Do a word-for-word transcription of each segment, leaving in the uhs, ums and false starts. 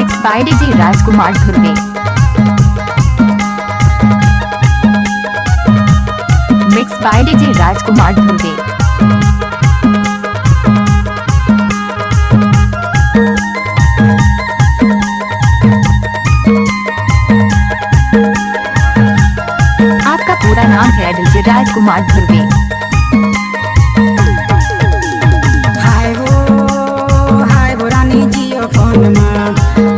By D J Rajkumar Dhurve. Mix by D J राजकुमार धुर्वे। आपका पूरा नाम है D J राजकुमार धुर्वे। हाय वो, हाय वो रानी जियो फोन मा,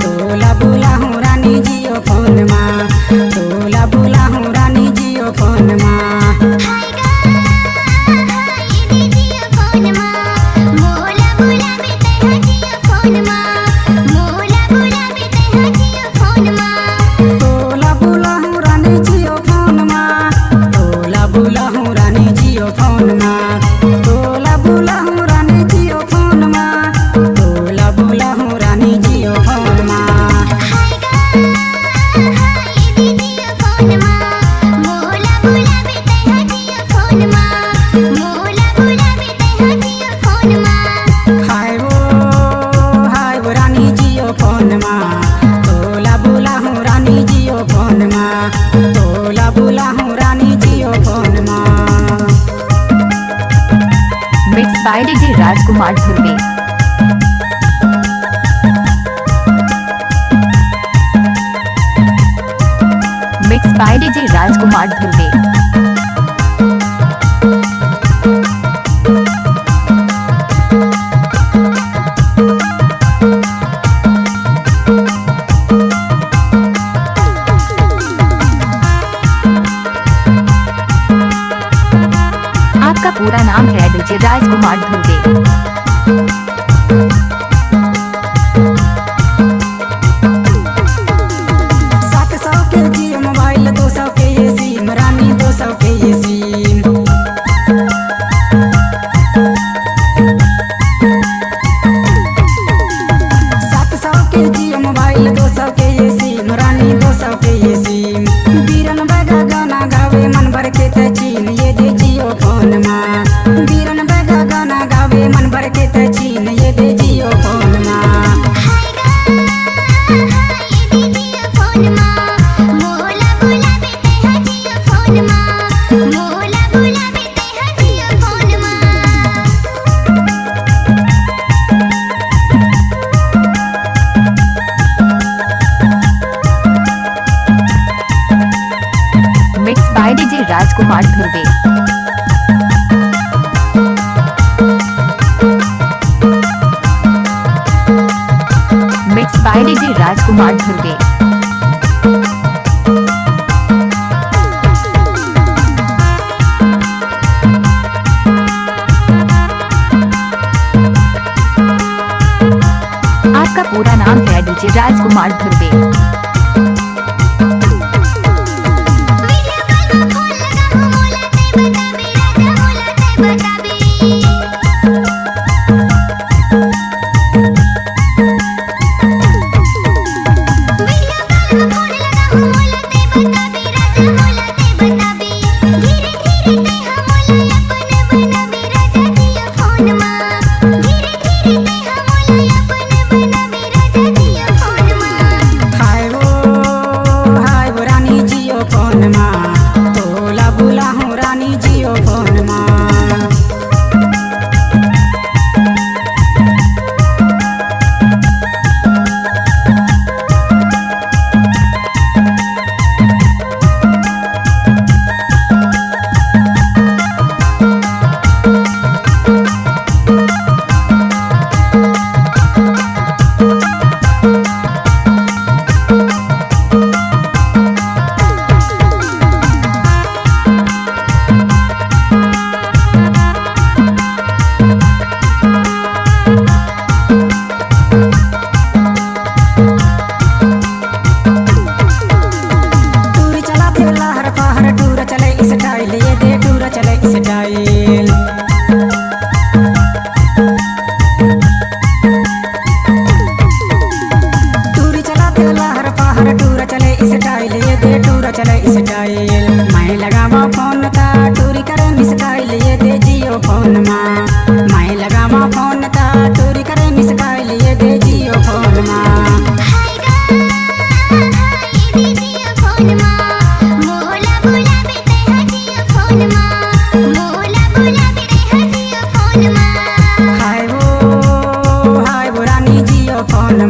तोला बुलाहूँ रानी जियो फोन मा, तोला बुलाहूँ रानी जियो फोन मा। हाय गा, हाय दीदी जियो फोन मा, मोला बुलाबे तैं हा जियो फोन मा, मोला बुलाबे तैं हा जियो फोन मा। तोला बुलाहूँ रानी जियो फोन मा, तोला बुलाहूँ रानी जियो फोन मा, तोला बुलाहूँ रानी जियो फोन मा, तोला बुलाहूँ रानी जियो फोन मा। हाय गा, हाय दीदी जियो फोन मा, मोला बुलाबे तैं हा जियो फोन मा, मोला बुलाबे तैं हा जियो फोन मा। हाय वो, हाय वो रानी जियो फोन मा, तोला बुलाहूँ रानी जियो फोन मा, तोला बुलाहूँ रानी जियो फोन मा। Mix by D J Rajkumar Dhurve. Mix by D J राजकुमार धुर्वे। आपका पूरा नाम है D J राजकुमार धुर्वे। सात सौ के जियो मोबाइल, दो सौ के ये सिम, रानी दो सौ के ये सिम। सात सौ के जियो मोबाइल, दो सौ के ये सिम, रानी दो सौ के ये सिम। बीरन बैगा गाना गावे मन भर के तैं छीन, ये दे जियो फोन मा। बीरन बैगा गाना गावे मन भर के तैं छीन, ये दे जियो फोन मा। हाय गा, हाय दे जियो फोन मा, मोला बुलाबे तैं हा जियो फोन मा, मोला बुलाबे तैं हा जियो फोन मा। Mix by D J Rajkumar Dhurve. Mix by D J राजकुमार धुर्वे। आपका पूरा नाम है D J राजकुमार धुर्वे। हाय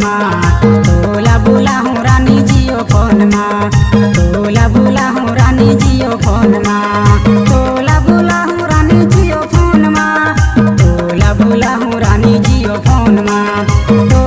मा, तोला बुलाहूँ रानी जियो फोन मा, तोला बुलाहूँ रानी जियो फोन मा, तोला बुलाहूँ रानी जियो फोन मा, तोला बुलाहूँ रानी जियो फोन मा, तो